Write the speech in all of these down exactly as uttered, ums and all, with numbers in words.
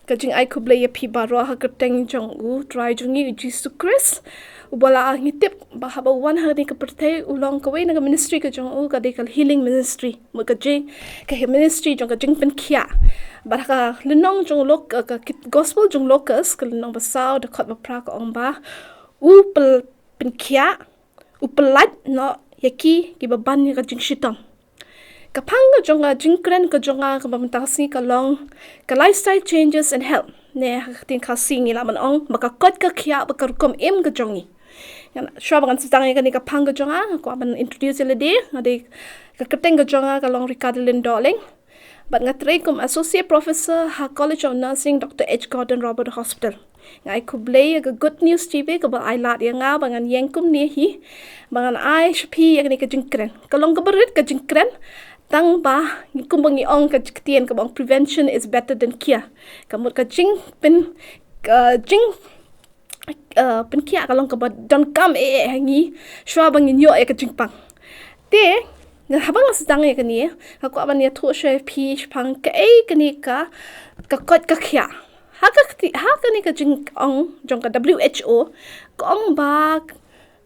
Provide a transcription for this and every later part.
Ka jingai khublei ïa phi baroh ha ka kyrteng jong U Trai jong ngi U Jisu Khrist, uba la ngi tip ba haba u wan ha kane ka pyrthei u long kawei na ka ministry ka jong u ka dei ka healing ministry, mut ka jing, ka ministry jong ka jingpynkhiah. Bad ha ka lynnong jong Luk-, ka, ka gospel jong Lukas, ka lynnong ba saw, dkhot ba phra ka ong ba u pyl-, pynkhiah, u pyllait noh ïa ki, kiba ban ïa ka jingshitom. Ka phang ka jong ka jingkren ka jong nga kaba mynta ka sngi ka long ka lifestyle changes and health. Ne ha ka ktien Khasi ngi lah ban ong ba ka koit ka khiah bad ka rukom im ka jong ngi. Ngan, shuwa ba ngan sdang ïa kane ka phang ka jong nga, nga kwah ban introduce ïa lade, nga dei, ka kyrteng ka jong nga ka long Ricardo Lynn Dohling. Bad nga trei kum Associate Professor ha College of Nursing Doctor H Gordon Roberts Hospital. Nga ai khublei ïa ka Good News T V kaba ai lad ïa nga ba ngan ïeng kumne hi, ba ngan ai sha phi ïa kane ka jingkren. Ka long kaba rit ka jingkren, tang ba ngi, kumba ngi ong ka ktien kaba ong prevention is better than cure. Ka mut ka jingpyn-, ka jing, eh, pynkhiah ka long kaba donkam eh, eh, ha ngi, shuwa ba ngin ïoh ïa ka jingpang. Te, nga, haba nga sdang ïa kane, nga kwah ban ïathuh sha phi shaphang kaei kane ka, ka koit ka khiah. Ha ka kti-, ha kane ka jingong jong ka W H O, ka ong ba,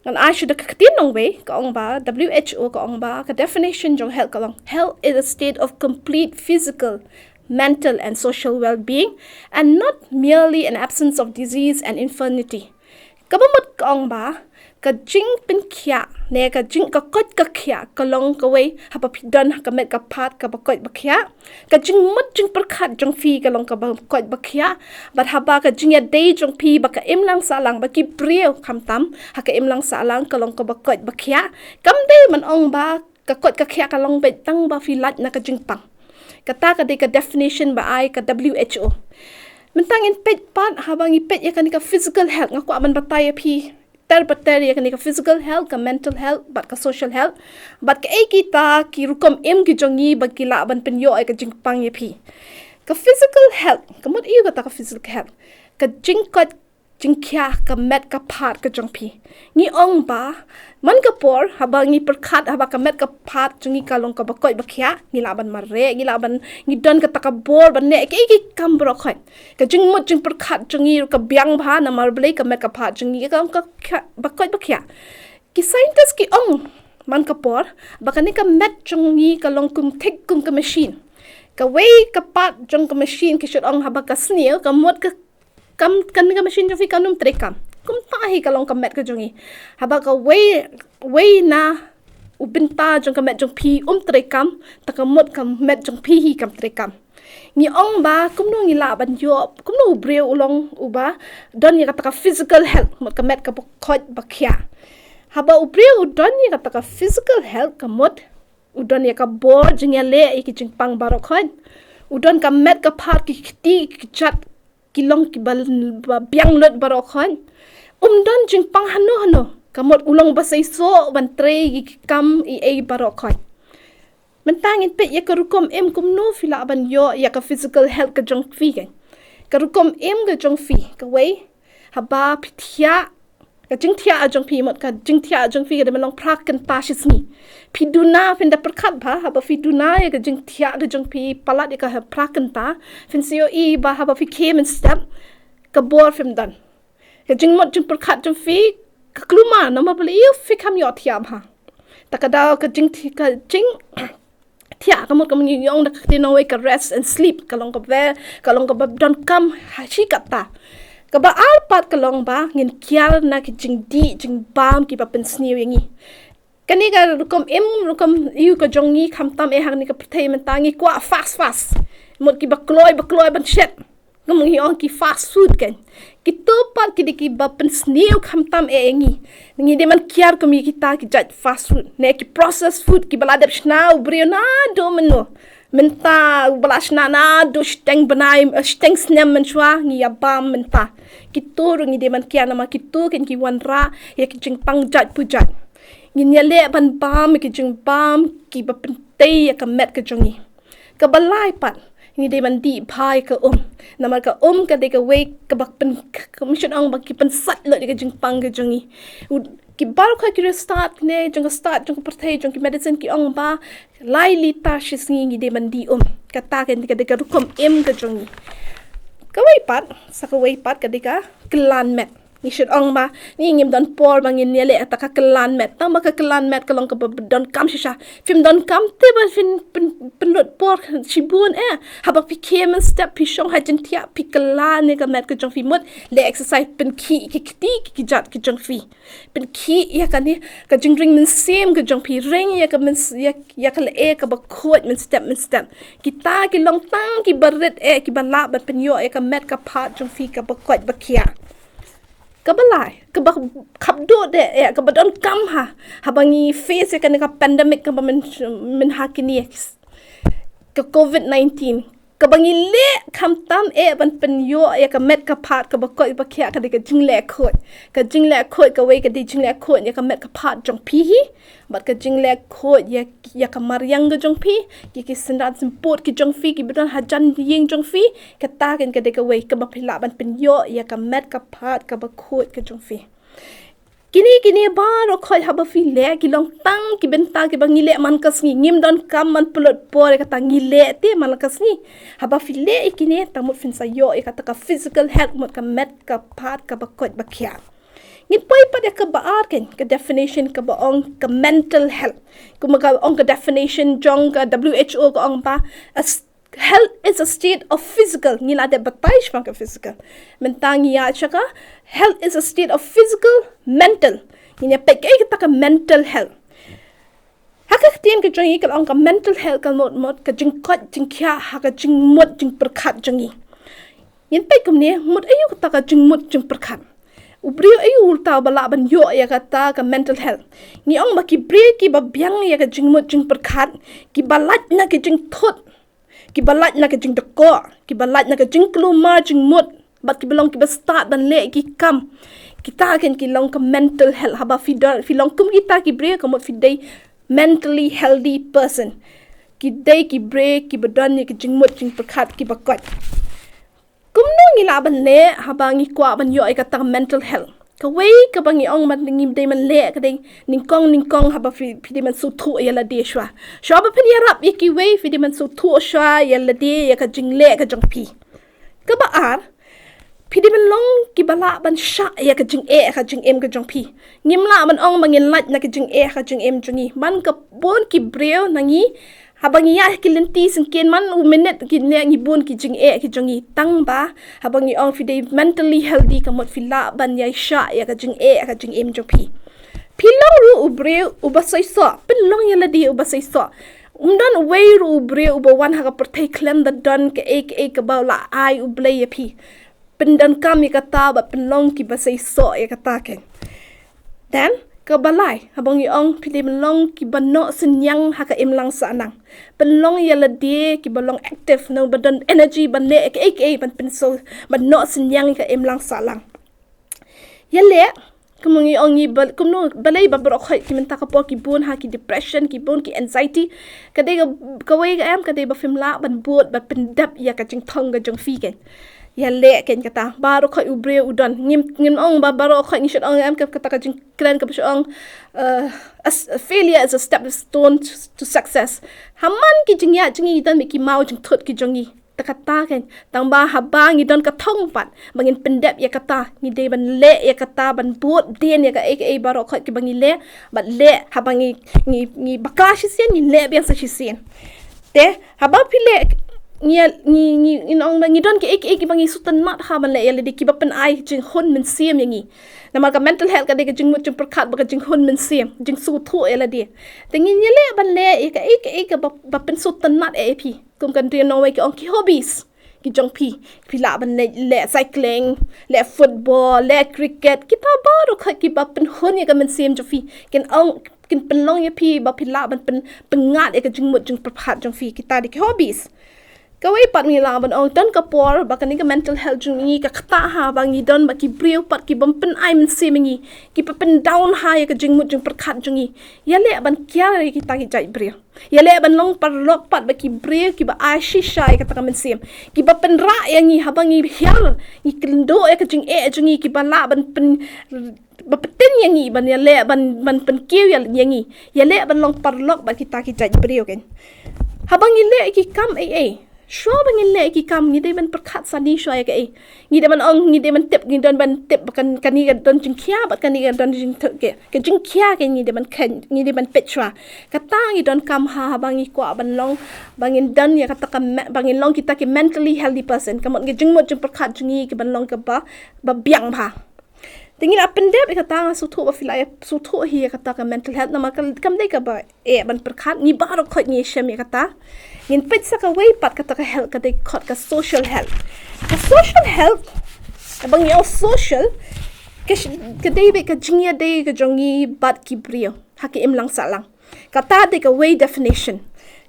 ngan ai shuh da ka ktien nongwei, ka ong ba, W H O ka ong ba, ka definition jong health ka long, health is a state of complete physical, mental and social well-being, and not merely an absence of disease and infirmity. Kaba mut ka ong ba, ka jingpynkhiah, ne ka jing, ka koit ka khiah, ka long kawei, haba phi don ha ka met ka phad kaba koit ba khiah. Ka jingmut jingpyrkhat jong phi ka long kaba koit ba khiah. Bad haba ka jingïadei jong phi bad ka imlang sahlang bad ki briew khamtam ha ka imlang sahlang ka long kaba koit ba khiah. Kam dei ban ong ba ka koit ka khiah ka long beit tang ba phi lait na ka jingpang. Kata ka dei ka definition ba ai ka W H O. Mynta ngin peit pat, haba ngi peit ïa kane ka physical health, nga kwah ban batai ïa phi ter ba ter ïa kane ka physical health, ka mental health bad ka social health. Bad kaei kita ki rukom im ki jong ngi ba ki lah ban pynïoh ïa ka jingpang ïa phi. Ka physical health, ka mut aïu kata ka physical health? Ka jingkoit jingkhiah ka met ka phad ka jong phi. Ngi ong ba man ka por haba ngi pyrkhat haba ka met ka phad jong ngi ka long kaba koit ba khiah, ngi lah ban mareh, ngi lah ban, ngi don kata ka bor ban leh kiei ki kam baroh khoit. Ka jingmut jingpyrkhat jong ngi ruh ka biang bha namar balei, ka met ka phad jong ngi ka long ka khiah, ba koit ba khiah. Ki scientist ki ong man ka por ba kane ka met jong ngi ka long kum thik kum ka machine. Kawei ka part jong ka machine, ki shait ong, haba ka sniew, ka mut ka kam, kane ka machine jong phi kam nym treikam. Kumta hi ka long ka met ka jong ngi. Haba kawei, wei na u bynta jong ka met jong phi um treikam, te ka mut ka met jong phi hi kam treikam. Ngi ong ba kumno ngi lah ban ïoh, kumno u briew u long uba don ïa kata ka physical health, mut ka met kaba koit ba khiah. Haba u briew u don ïa kata ka physical health, ka mut u don ïa ka bor jingïaleh ïa ki jingpang baroh khoit. U don ka met ka phad, ki kti ki kjat ki long kiba, ba biang lut baroh khoit. Um don jingpang hano hano, ka mut u long ba seisoh ban trei ïa ki kam ei ei baroh khoit. Mynta ngin peit ïa ka rukom im, kumno phi lah ban ïoh ïa ka physical health ka jong phi, kan. Ka rukom im ka jong phi, kawei, haba phi thiah, ka jingthiah jong phi, mut ka jingthiah jong phi ka dei ban long phra kynta shi sngi. Phi duna, phin da pyrkhat ba haba phi duna ïa ka jingthiah ka jong phi palat ïa ka phra kynta, phin sa ïohi ba haba phi khie mynstep, ka bor phim don. Ka jingmut jingpyrkhat jong phi ka kulmar namar balei, phi kham ïohthiah bha. Ta ka daw ka jingthi-, ka jing thiah, ka mut ka mut ngi ong da ka ktien nongwei ka rest and sleep, ka long kaba, ka long kaba donkam ha shi katta. Kaba ar pat ka long ba ngin kiar na ki jingdih jingbam kiba pynsniew ïa ngi. Kane ka rukom im, rukom im ka jong ngi khamtam eh ha kane ka pyrthei mynta ngi kwah fast fast. Mut kiba kloi ba kloi ban shet. Ka mut ngi ong ki fast food, kan. Kito pat ki dei kiba pynsniew khamtam eh ïa ngi. Ngi dei ban kiar kum ïa kita ki jait fast food, ne ki processed food kiba la dep shna u briew naduh mynno. Mynta uba la shna naduh shiteng bnai, eh, shiteng snem mynshuwa ngi ïa bam mynta. Kito ruh ngi dei ban kiar namar kito kin ki wanrah ïa ki jingpang jait pujait. Ngin ïaleh ban bam ïa ki jingbam kiba pyntei ïa ka met ka jong ngi. Kaba lai pat, ngi dei ban dih bha ïa ka um. Namar ka um ka dei kawei kaba pyn-, ka, ka, mynshuwa ong ba ki pynsat lut ïa ka jingpang ka jong ngi. U, ki baroh ki riewstad ne jong ka stad jong ka pyrthei jong ki medicine ki ong ba lai litar shi sngi ngi dei ban dih um. Kata ka dei ka, dei ka rukom im ka jong ngi. Kawei pat, sa kawei pat ka dei ka kylla met. Ngi shu ong ba ngi ngim don por ba ngin ïaleh kata ka kylla met. Tang ba ka kylla met ka long kaba donkam shisha. Phim donkam te ba phin pyn, pynlut por shibun eh. Haba phi khie mynstep, phi shong ha jingthiah, phi kylla ïa ka met ka jong phi, mut leh exercise, pynkhih ki kti ki kjat ki jong phi. Pynkhih ïa kane ka jingring mynsiem ka jong phi, ring ïa ka myns-, ïa, ïa ka leh kaba khuid mynstep mynstep. Kita ki long tang kiba rit eh, kiba lah ban pynïoh ïa ka met ka phad jong phi kaba koit ba khiah. Kaba lai, kaba khapduh de eh, kaba donkam ha, haba ngi face ïa kane ka pandemic kaba myn, mynhynnin, ka covid nineteen. Kaba ngi leh khamtam eh ban pynïoh ïa ka met ka phad kaba koit ba khiah ka dei ka jingleh khuid. Ka jingleh khuid kawei ka dei jingleh khuid ïa ka met ka phad jong phi hi. Bad ka jingleh khuid ïa, ïa ka mariang ka jong phi, ïa ki synran sympud ki jong phi, kiba don hajan ïing jong phi. Kata kan ka dei kawei kaba phi lah ban pynïoh ïa ka met ka phad kaba khuid ka jong phi. Kine, kine baroh khoit haba phi leh, ki long tang ki bynta kiba ngi leh man ka sngi. Ngim donkam ban pynlut por ïa kata, ngi leh te man ka sngi. Haba phi leh ïa kine, tang mut phin sa ïoh ïa kata ka physical health, mut ka met ka phad kaba koit ba khiah. Ngin poi pat ïa kaba ar, kan, ka definition kaba ong ka mental health. Kumba ka ong ka definition jong ka W H O, ka ong ba, a s-, health is a state of physical. Ngi la dep batai shaphang ka physical. Mynta ngi ïa sha ka, health is a state of physical, mental. Ngin ïa peit kaei kata ka mental health. Ha ka ktien ka jong ngi ka la ong ka mental health ka mut, mut ka jingkoit jingkhiah ha ka jingmut jingpyrkhat jong ngi. Ngin peit kumne, mut aïu kata ka jingmut jingpyrkhat. U briew aïu uta uba lah ban ïoh ïa kata ka mental health. Ngi ong ba ki briew kiba biang ïa ka jingmut jingpyrkhat, kiba lait na ka jingthut, kiba lait na ka jingdkoh, kiba lait na ka jingkulmar jingmut, bad kiba long kiba stad ban leh ki kam. Kita kan ki long ka mental health. Haba phi don, phi long kum kita ki briew, ka mut phi dei mentally healthy person. Ki dei ki briew kiba don ïa ka jingmut jingpyrkhat kiba koit. Kumno ngi lah ban leh haba ngi kwah ban ïoh ïa kata ka mental health? Kawei kaba ngi ong ba ngi dei ban leh ka dei nyngkong nyngkong haba phi, phi dei ban sngewthuh ïa lade shuwa. Shuwa ba phin ïarap ïa kiwei, phi dei ban sngewthuh shuwa ïa lade, ïa ka jingleh ka jong phi. Kaba ar, phi dei ban long kiba lah ban shah ïa ka jingeh ka jingim ka jong phi. Ngim lah ban ong ba ngin lait na ka jingeh ka jingim jong ngi. Ban ka bun ki briew na ngi, haba ngi ïa ki lynti syngkien, man u minit ki ne ngi bun ki jingeh ki jong ngi. Tang ba haba ngi ong phi dei mentally healthy, ka mut phi lah ban ïa shah ïa ka jingeh ka jingim jong phi. Phi long ruh u briew uba seisoh, pynlong ïa lade uba seisoh. Um don uwei ruh u briew uba wan ha ka pyrthei khlem da don kaei kaei kaba la ai U Blei ïa phi. Pyndonkam ïa kata bad pynlong kiba seisoh ïa kata, kan. Then kaba lai, haba ngi ong phi dei ban long kiba noh synñiang ha ka imlang sahlang. Pynlong ïa lade kiba long active, naba don energy ban leh kaei kaei, ban pynseisoh, ban noh synñiang ïa ka imlang sahlang. Ïaleh, kumno ngi ong ngi ba, kumno balei ba baroh khoit ki mynta ka por ki bun ha ki depression, ki bun ki anxiety. Ka dei ka, kawei ka em, ka dei ba phim lah ban bud, ban pyndep ïa ka jingthung ka jong phi, kan. Ïaleh, kan, kata baroh khoit u briew u don. Ngim, ngim ong ba baroh khoit, ngi shu ong em, ka, kata ka jingkren kaba shu ong, uh, as, failure is a stepping stone to, to success. Ha man ki jingïaid jong ngi don bad ki maw jingthut ki jong ngi. Te kata, kan, tang ba haba ngi don ka thung pat ba ngin pyndep ïa kata, ngi dei ban leh ïa kata, ban bud dien ïa kaei kaei baroh khoit kiba ngi leh, bad leh haba ngi, ngi, ngi bakla shisien, ngi leh biang sa shisien. Te haba phi leh, ngi, ngi, ngi, ngi ong ba ngi don kaei kaei kiba ngi sngewtynnat ha ban leh ïa lade, kiba pynai jinghun mynsiem ïa ngi. Namar ka mental health ka dei ka jingmut jingpyrkhat bad ka jinghun mynsiem, jingsngewthuh ïa lade. Te ngin ïaleh ban leh ïa kaei kaei kaba, ba pynsngewtynnat ïa phi. Kum ka ri Norway ki ong ki hobbies ki jong phi. Phi lah ban leh, leh cycling, leh football, leh cricket. Kita baroh khoit kiba pynhun ïa ka mynsiem jong phi. Kin ong, kin pynlong ïa phi ba phi lah ban pyn, pynngat ïa ka jingmut jingpyrkhat jong phi. Kita dei ki hobbies. Kawei pat ngi lah ban ong, don ka por ba kane ka mental health jong ngi ka ktah ha ba ngi don bad ki briew pat ki bym pynai mynsiem ïa ngi, kiba pyndown ha ïa ka jingmut jingpyrkhat jong ngi. Ïaleh ban kiar ïa kita ki jait briew. Ïaleh ban long paralok pat bad ki briew kiba ai shisha ïa kata ka mynsiem, kiba pynrah ïa ngi haba ngi hiar, ngi kynduh ïa ka jingeh jong ngi, kiba lah ban pyn, ba pyntin ïa ngi, ban ïaleh ban, ban pynkiew ïa, ïa ngi. Ïaleh ban long paralok bad kita ki jait briew, kan. Haba ngi leh ki kam ei ei, Shuwa ba ngin leh ki kam, ngi dei ban pyrkhat sani shuwa ïa kaei. Ngi dei ban ong, ngi dei ban tip, ngi don ban tip ba kan, kane ka don jingkhia, bad kane ka don jingthoh, ka jingkhia ka ngi dei ban khein, ngi dei ban peit shuwa. Kata ngi donkam ha, ba ngi kwah ban long, ba ngin don ïa kata ka me-, ba ngin long kita ki mentally healthy person. Ka mut ka jingmut jingpyrkhat jong ngi ki ban long kaba, ba biang bha. Te ngi la pyndep ïa kata, nga sngewthuh ba phi la ïa sngewthuh hi ïa kata ka mental health, namar ka, kam dei kaba eh ban pyrkhat, ngi baroh khoit ngi shem ïa kata. Ngin peit sa kawei pat kata ka health, ka dei khot ka social health. Ka social health, kaba ngi ong social, ka sh-, ka dei beit ka jingïadei ka jong ngi bad ki briew ha ki imlang sahlang. Kata dei kawei definition.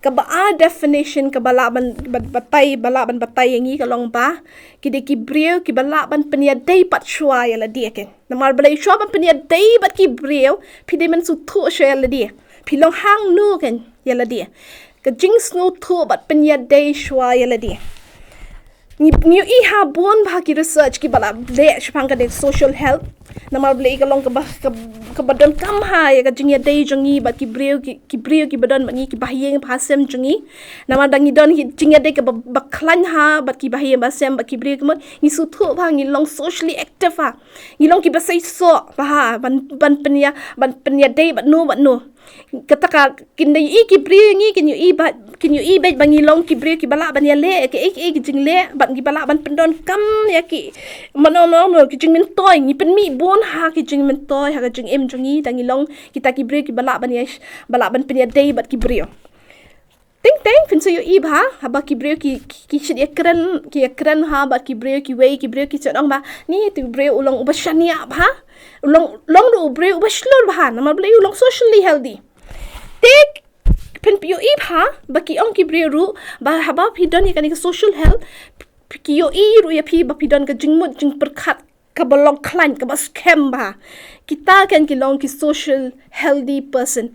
Kaba ar definition kaba lah ban, ba, batai, ba lah ban batai ïa ngi ka long ba, ki dei ki briew kiba lah ban pynïadei pat shuwa ïa lade, kan. Namar balei? Shuwa ban pynïadei bad ki briew, phi dei ban sngewthuh shuwa ïa lade. Phi long hangno, kan, ïa lade. Ka jingsngewthuh bad pynïadei shuwa ïa lade. Ngi, ngi ïohi ha bun bha ki research kiba la leh shaphang kane ka social health. Namar balei ka long kaba, kaba, kaba donkam ha ïa ka jingïadei jong ngi bad ki briew, ki, ki briew kiba don bad ngi, ki bahaïing bahasem jong ngi. Namar da ngi don hi jingïadei kaba, ba khlaiñ ha bad ki bahaïing bahasem bad ki briew, ka mut ngi sngewthuh bha, ngi long socially active ha. Ngi long kiba seisoh bha ban, ban pynïa, ban pynïadei bad no bad no. Kata ka, kin da ïohi ki briew ïa ngi, kin ïohi ba, kin ïohi beit ba ngi long ki briew kiba lah ban ïaleh ïa kiei kiei ki jingleh, bad kiba lah ban pyndonkam ïa ki, mano mano mano, ki jingmyntoi. Ngi pynmih bun ha ki jingmyntoi ha ka jingim jong ngi da ngi long kita ki briew kiba lah ban ïa, ba lah ban pynïadei bad ki briew. Teng teng phin sa ïohi bha, haba ki briew ki, ki, ki shait ïakren, ki ïakren ha bad ki briew kiwei, ki briew ki shait ong ba, ni tu briew u long uba shaniah bha, u long, long ruh u briew uba shlur bha, namar balei? U long socially healthy. Te phin ïohi bha ba ki ong ki briew ruh ba haba phi don ïa kane ka social health, ki ïohi ruh ïa phi ba phi don ka jingmut jingpyrkhat kaba long khlaiñ, kaba skhem bha. Kita kan ki long ki social healthy person.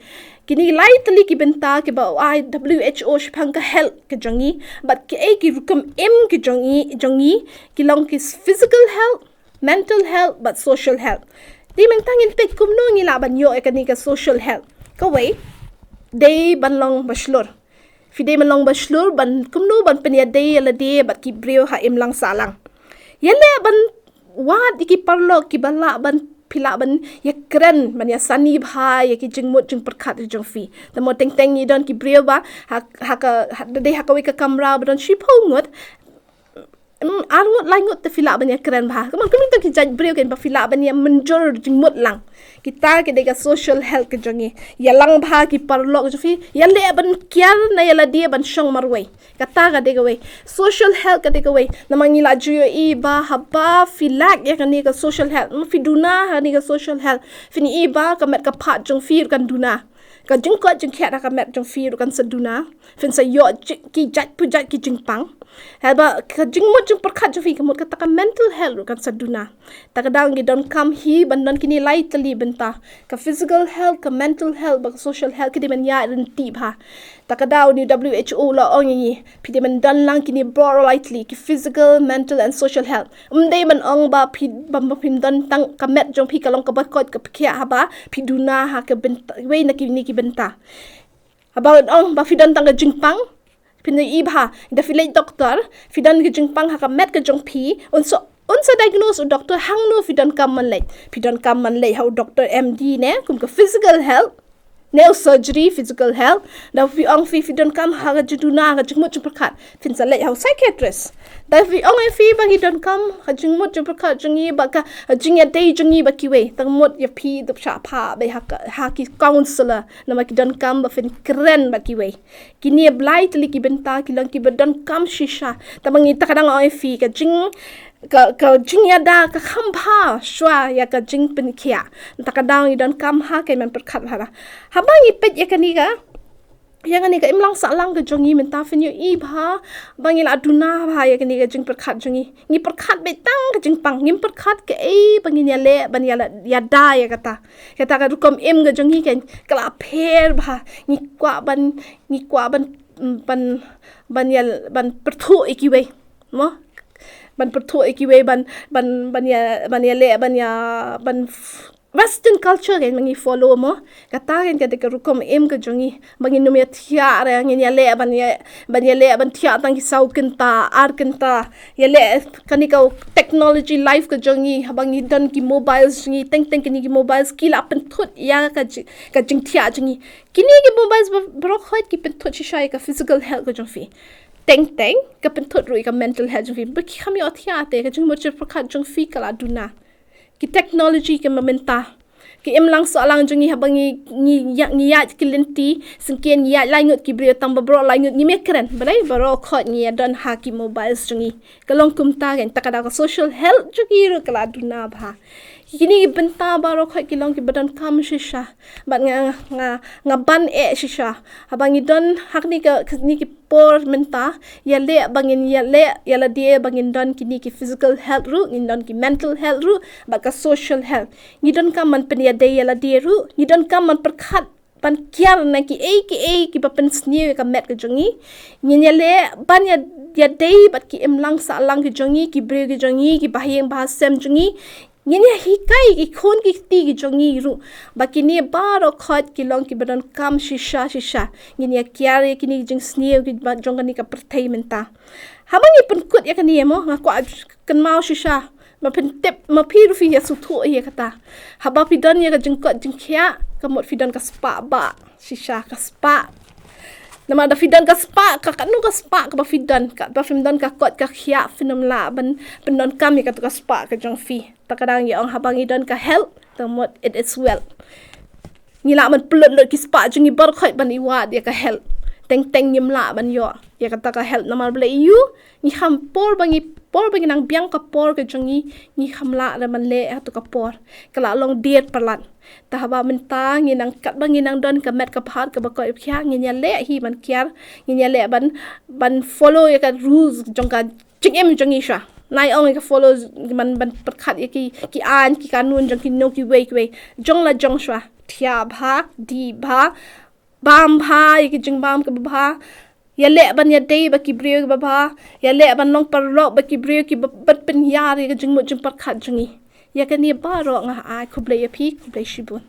Kine lai tylli ki bynta kiba ai W H O shaphang ka health ka jong ngi, bad kiei ki rukom im ki jong ngi, jong ngi, ki long ki physical health, mental health bad social health. Te mynta ngin peit kumno ngi lah ban ïoh ïa kane ka social health. Kawei, dei ban long ba shlur. Phi dei ban long ba shlur, ban kumno ban pynïadei ïa lade bad ki briew ha imlang sahlang. Ïaleh ban wad ïa ki paralok kiba lah ban, phi lah ban ïakren, ban ïasani bha ïa ki jingmut jingpyrkhat jong phi. Te mo teng teng ngi don ki briew ba ha, ha ka, ha, da dei ha kawei ka kamra ba don shiphew ngut, mm, ar ngut lai ngut te phi lah ban ïakren bha. Kumno, kumno ki jait briew kan ba phi lah ban ïa mynjur jingmut lang. Kita ki dei ka social health ka jong ngi. Ïalang bha ki paralok jong phi, ïaleh ban kiar na ïa lade ban shong marwei. Kata ka dei kawei. Social health ka dei kawei. Namar ngi la ju ïohi ba haba phi lack ïa kane ka social health, ma phi duna ha kane ka social health, phin ïohi ba ka met ka phad jong phi ruh kan duna. Ka jingkoit jingkhiah ha ka met jong phi ruh kan sa duna. Phin sa ïoh ji-, ki jait pu jait ki jingpang. Haba ka jingmut jingpyrkhat jong phi, ka mut kata ka mental health ruh kan sa duna. Ta ka daw ngi donkam hi ban don kine lai tylli bynta. Ka physical health, ka mental health, bad ka social health ki dei ban ïaid ryntih bha. Ta ka daw une W H O u la ong ïa ngi, phi dei ban don lang kine baroh lai tylli, ki physical, mental and social health. Ym dei ban ong ba phi, ba, ba phim don tang ka met jong phi ka long kaba koit kaba khiah haba phi duna ha ka bynta, wei na kine ki bynta. Haba ong ba phi don tang ka jingpang, phin ïohi bha, da phi leit doktor, phi don ka jingpang ha ka met ka jong phi, un sa, un sa diagnose u doktor hangno phi donkam ban leit. Phi donkam ban leit ha u doktor M D ne, kum ka physical health, ne u surgery, physical health. Da phi ong phi, phi donkam ha ka jingduna, ka jingmut jingpyrkhat, phin sa leit ha u psychiatrist. Da phi ong ïa phi ba ngi donkam ha ka jingmut jingpyrkhat jong ngi, bad ka jingïadei jong ngi bad kiwei, tang mut ïa phi dup shah phah beit ha ka, ha ki counselor, namar ki donkam ba phin kren bad kiwei. Kine blai tylli ki bynta ki long kiba donkam shisha. Tangba ngi, ta ka dang ong ïa phi, ka jing, ka, ka jingïada ka kham bha shuwa ïa ka jingpynkhiah. Ta ka dang ngi donkam ha ka ban pyrkhat bha. Haba ngi peit ïa kane ka, ïa kane ka imlang sahlang ka jong ngi mynta, phin ïohi bha ba ngi la duna bha ïa kane ka jingpyrkhat jong ngi. Ngi pyrkhat beit tang ka jingpang, ngim pyrkhat kaei ba ngin ïaleh ban ïa la, ïada ïa kata. Kata ka rukom im ka jong ngi kan ka la pher bha. Ngi kwah ban, ngi kwah ban, ban, ban ïa, ban pyrthuh ïa kiwei, mo? Ban pyrthuh ïa kiwei, ban, ban, ban ïa, ban ïaleh, ban ïa, ban f-, Western culture kan ba ngi follow mo. Kata kan ka dei ka rukom im ka jong ngi. Ba ngin ym ïa thiah re, ngin ïaleh ban ïa, ban ïaleh ban thiah tang ki saw kynta, ar kynta. Ïaleh kane ka technology life ka jong ngi, haba ngi don ki mobiles jong ngi, teng teng kine ki mobiles ki la pynthut ïa ka ji-, ka jingthiah jong ngi. Kine ki mobiles ba-, baroh khoit ki pynthut shisha ïa ka physical health ka jong phi. Teng teng ka pynthut ruh ïa ka mental health jong phi. Ba ki kham ïoh thiah te, ka jingmut jingpyrkhat jong phi ka la duna. Ki technology ki mynta. Ki imlang sahlang jong ngi haba ngi, ngi ïa, ngi ïaid ki lynti, syngkien ngi ïaid lai ngut ki briew tang ba baroh lai ngut ngim ïa kren. Balei? Baroh khoit ngi ïa don ha ki mobiles jong ngi. Ka long kumta kan, ta ka daw ka social health jong ngi ruh ka la duna bha. Kine ki bynta baroh khoit ki long kiba donkam shisha. Bad nga, nga, nga ban eh shisha. Haba ngi don ha kine ka, kine ki por mynta, ïaleh ba ngin ïaleh ïa lade ba ngin don kine ki physical health ruh, ngin don ki mental health ruh, bad ka social health. Ngi donkam ban pynïadei ïa lade ruh, ngi donkam ban pyrkhat ban kiar na kiei kiei kiba pynsniew ïa ka met ka jong ngi. Ngin ïaleh ban ïa, ïadei bad ki imlang sahlang ki jong ngi, ki briew ki jong ngi, ki bahaïing bahasem jong ngi. Ngin ïa hikai ki khun ki kti ki jong ngi ruh ba kine baroh khoit ki long kiba donkam shisha shisha. Ngin ïa kiar ïa kine ki jingsniew kiba jong kane ka pyrthei mynta. Haba ngi pynkut ïa kane mo, nga kwah kynmaw shisha. Ma phin tip, ma phi ruh phi ïa sngewthuh ïa kata. Haba phi don ïa ka jingkot jingkhiah, ka mut phi don ka spah bah shisha, ka spah. Namar da phi don ka spah, ka, kano ka spah kaba phi don, katba phim don ka kot ka khiah, phin ym lah ban pyndonkam ïa kato ka spah ka jong phi. Ta ka daw ngi ong haba ngi don ka health, ta mut it is wealth. Ngi lah ban pynlut lut ki spah jong ngi baroh khoit ban ïa wad ïa ka health. Teng teng ngim lah ban ïoh ïa kata ka health namar balei? Ïoh, ngi kham por ba ngi, por ba ngi nang biang ka por ka jong ngi, ngi kham lah re ban leh hato ka por. Ka la long dier palat. Ta haba mynta ngi nang, katba ngi nang don ka met ka phad kaba koit ba khiah, ngin ïaleh hi ban kiar, ngin ïaleh ban, ban follow ïa ka rules jong ka jingim jong ngi shuwa. Nai ong ïa ka follow ban, ban pyrkhat ïa ki, ki aiñ ki kanun jong kino kiwei kiwei. Jong la jong shuwa. Thiah bha, dih bha, bam bha ïa ki jingbam kiba bha. Ïaleh ban ïadei bad ki briew kiba bha. Ïaleh ban long paralok bad ki briew kiba, ban pynhiar ïa ka jingmut jingpyrkhat jong ngi. Ïa kane baroh nga ai khublei ïa phi, khublei shibun.